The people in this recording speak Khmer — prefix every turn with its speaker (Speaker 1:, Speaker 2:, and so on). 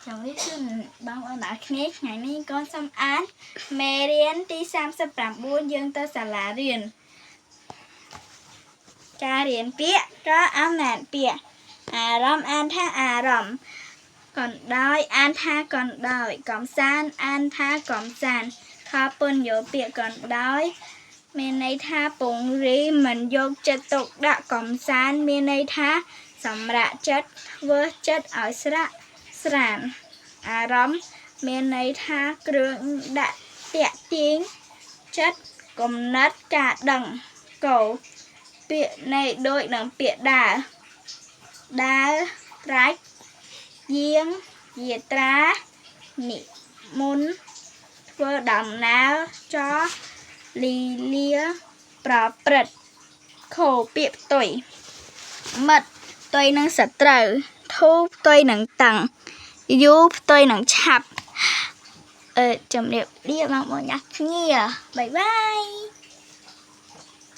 Speaker 1: ជំរាបសួរបងប្អូនទាំងអស់គ្នាថ្ងៃនេះកូនសូមអានមេរៀនទី39យើងទៅសាលារៀនការរៀនពាក្យក៏អានពាក្យអារម្មណ៍អានថាអារម្មណ៍កណ្ដោយអានថាកណ្ដោយកំសាន្តអានថាកំសាន្តខពុនយកពាក្យកណ្ដោយមានន័យថាពង្រីមិនយកចិត្តទុកដាក់កំសាន្តមានន័យថាសម្រាប់ចិត្តធ្វើចិត្តឲ្យស្រាក់ស្រានអារម្មណ៍មានន័យថាគ្រឿងដាក់តាក់ទាញចិត្តគំនិតការដឹងកោពាក្យនៃដូចនឹងពាក្យដើរដើរត្រាច់យាងយាត្រានិមន្តធ្វើដំណើរចលីលាប្រព្រឹត្តខោពាក្យផ្ទុយមិត្តផ្ទុយនឹងសត្រូវធូរផ្ទុយនឹងតឹងយូរផ្ទុយនឹងឆាប់អឺជំរាបលាបងប្អូនអ្នកគ្នាbye bye.